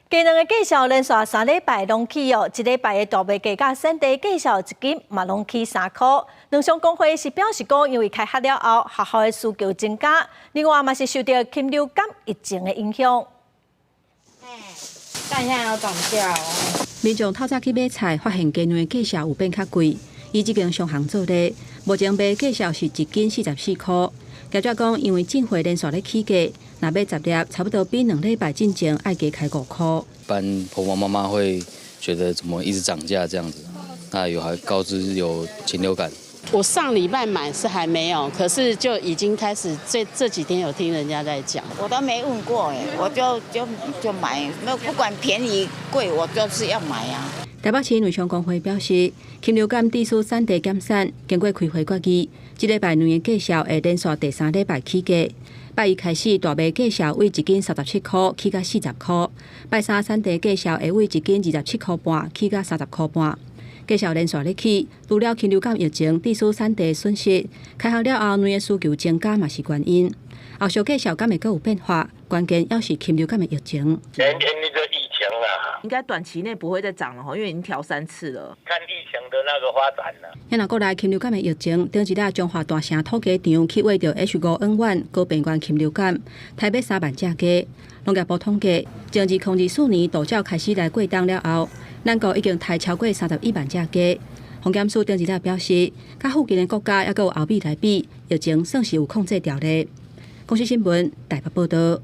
雞卵的價數連續3禮拜攏起哦，這禮拜的大麥雞佮產地價數一斤嘛攏起3箍。卵商公會是表示講，因為開學了後學校的需求增加，另外嘛是受著禽流感疫情的影響。蛋現在有漲價哦。民眾透早去買菜，發現雞卵的價數有變較貴。以這間商行做例，目前賣價數是一斤44箍。業者講，因為進貨連續咧起價，若買10粒，差不多比2禮拜進前愛加開5箍。一般婆婆媽媽會覺得怎麼一直漲價這樣子，那有還告知有禽流感。我上禮拜買是還沒有，可是就已經開始這幾天有聽人家在講。我都沒問過哎，我就買，那不管便宜貴，我就是要買啊。台北市卵商公會表示，禽流感致使產地減產，經過開會決議，這禮拜卵的價數會連續第三禮拜起價。拜一開始，大麥價數為一斤37箍起到40箍；拜三產地價數會為一斤27箍半起到30箍半。價數連續咧起，除了禽流感疫情致使產地損失，開學了後卵的需求增加嘛是原因。後續價數敢會閣有變化，關鍵猶是禽流感的疫情。前天那個疫情啦，應該短期內不會再漲了吼，因為已經調三次了。看疫情的那個發展啦。若國內禽流感的疫情，頂一禮彰化大城土雞場去餵著 H5N1高病原禽流感，刣欲3萬隻雞。農業部統計，從2024年渡鳥開始來過冬了後，咱國已經刣超過31萬隻雞。防檢署頂一禮表示，佮附近的國家猶閣有歐美來比，疫情算是有控制牢咧。公視新聞台北報導。